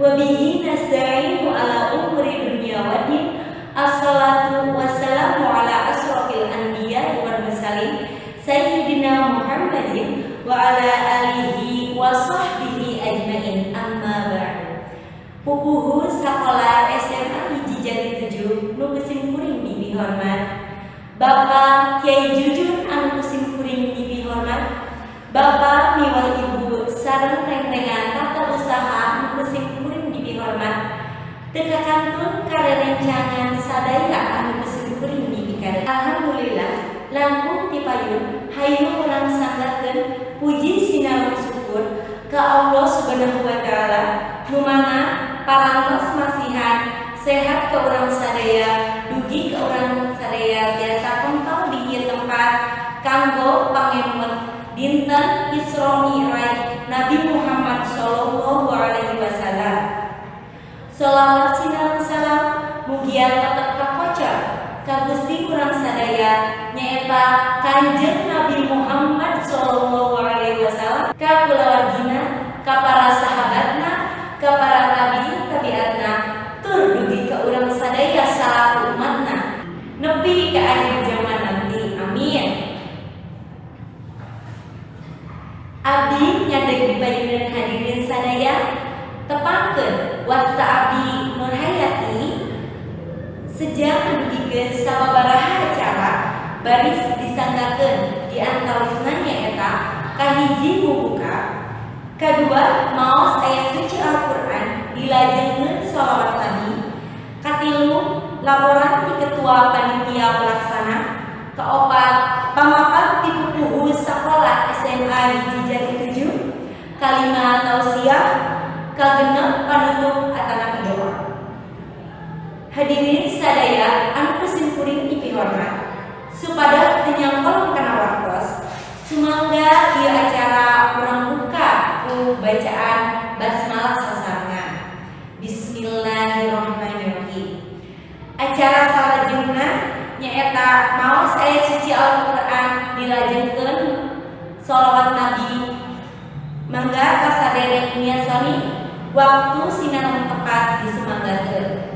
Wa bihi nasta'inu ala umuri dunya waddin. Assalatu wassalamu ala asrofil anbiya wal mursalin sayyidina Muhammadin wa ala alihi wa sahbihi ajmain, amma ba'du. Pupuhu sakola SMA 1 Jati 7 nu ku simkuring dipihormat, Bapak Kiai Jujun anu ku simkuring dipihormat, Bapak miwah Ibu sareng rengrengan tata usaha nu ku simkuring dipihormat, teu kakantun ka rerencangan sadaya anu ku simkuring dipikaresep. Alhamdulillah, langkung tipayun hayu urang sanggakeun puji sinareng syukur ka Allah Subhanahu wa Taala, nu mana parantos masihan sehat ka urang sadaya dugi ka urang sadaya tiasa kempal di ieu tempat kanggo pangemut dinten Isra Mi'raj Nabi Muhammad sallallahu alaihi wasallam. Sholawat sinareng salam mugia tetep kakocor ka Gusti urang sadaya, nyaeta Kanjeng Nabi Muhammad sallallahu alaihi wasallam, ka kulawargina, ka para sahabatna, ka para tabiin tabiatna, tur dugi ka urang sadaya salaku umatna nepi ka akhir zaman nanti, amin. Abdi nyandek di payunan hadirin sadaya, tepangkeun wasta abdi Nurhayati sejak ngadugikeun sababaraha acara baris disanggakeun, di antawisna nyaeta kahiji bubuka, kadua maos ayat suci Al-Qur'an dilajengeun sholawat Nabi, katilu laporan ti ketua panitia pelaksana, kaopat pamapag ti pupuhu sakola SMA 1 Jati 7, kalima tausiah, kagenep panutup atanapi doa. Hadirin sadaya anu ku simkuring dipihormat, supados teu nyangkolong kana waktos, sumangga ieu acara urang buka ku bacaan basmalah sasarengan. Bismillahirrahmanirrahim. Acara salajengna nyaeta maos ayat suci Al-Qur'an dilajengkeun sholawat Nabi. Mangga kasaderek miyasoni, waktu sinareng tepat disumanggakeun.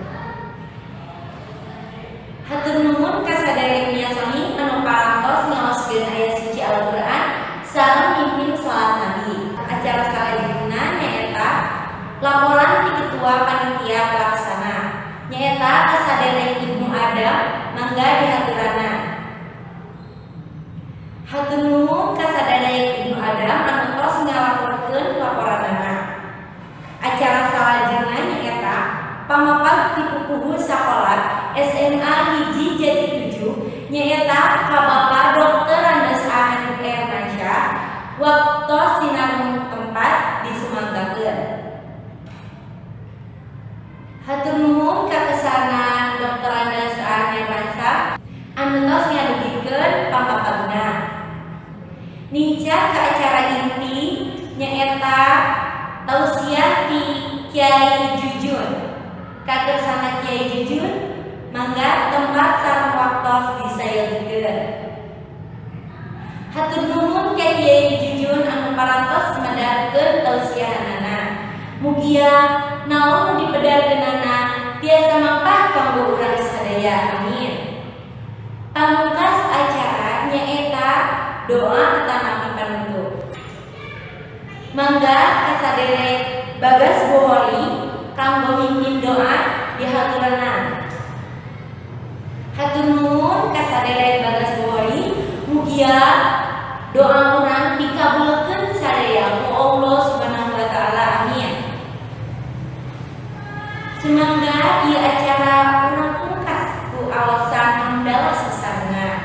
Hatur nuhun kasaderek miyasoni anu parantos ngaoskeun ayat suci Al-Qur'an sareng mimpin salat Nabi. Acara salajengna nyaeta laporan ti ketua panitia pelaksana, nyaeta kasaderek Ibnu Adam, mangga dihaturanan. Hatur nuhun kasaderek Ibnu Adam anu tos ngalaporkeun laporanana. Acara salajengna nyaeta pamapag ti pupuhu sakola SMA 1 Jati 7, nyaeta ka Bapak Drs. Hanif Ermansyah, waktos sinareng tempat disumanggakeun. Hatur nuhun ka kesana Drs. Hermansyah anu tos ngadugikeun pamapagna. Nincak ka acara inti, nyaeta tausiah ti Kiai Jujun. Kakersana Kiai Jujun, mangga tempat sareng waktos disayogikeun. Hatur nuhun ka Kiai Jujun anu parantos medarkeun tausiahanana. Mugia naon nu dipedarkeunana tiasa mangpah kanggo urang sadaya, amin. Pamungkas acara nyaeta doa atanapi panutup. Mangga kasaderek Bagas Bohori kanggo mimpin doa dihaturanan. Hatur nuhun kasaderek Bagas Bohori, mugia doa urang dikabulkeun sadaya ku Allah Subhanahu wa Taala, amin. Sumangga ieu acara urang pungkas ku awasan hamdalah sasarengan.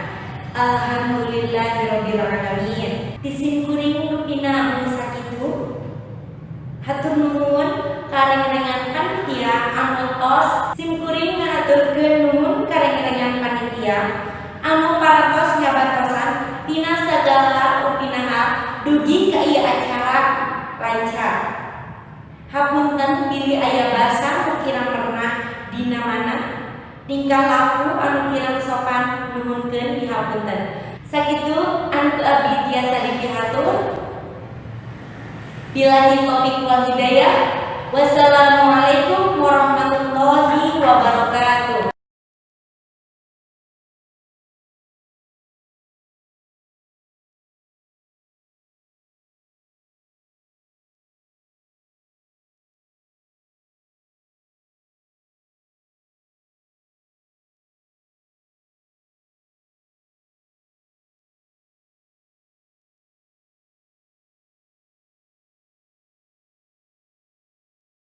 Alhamdulillahirabbil alamin. Ti simkuring rupina mung sakitu. Hatur nuhun karengrengan panitia anu tos, simkuring ngahaturkeun nuhun karengrengan panitia anu parantos ngabantosan tina sagala rupina hal dugi ka ieu acara lancar. Hapunten bilih aya basa nu kirang pernah dina mana, tingkah laku anu kirang sopan, nuhunkeun dihapunten. Sakitu anu ku abdi tiasa dipihatur. Billahi taufik wal hidayah. Wassalamualaikum warahmatullahi wabarakatuh.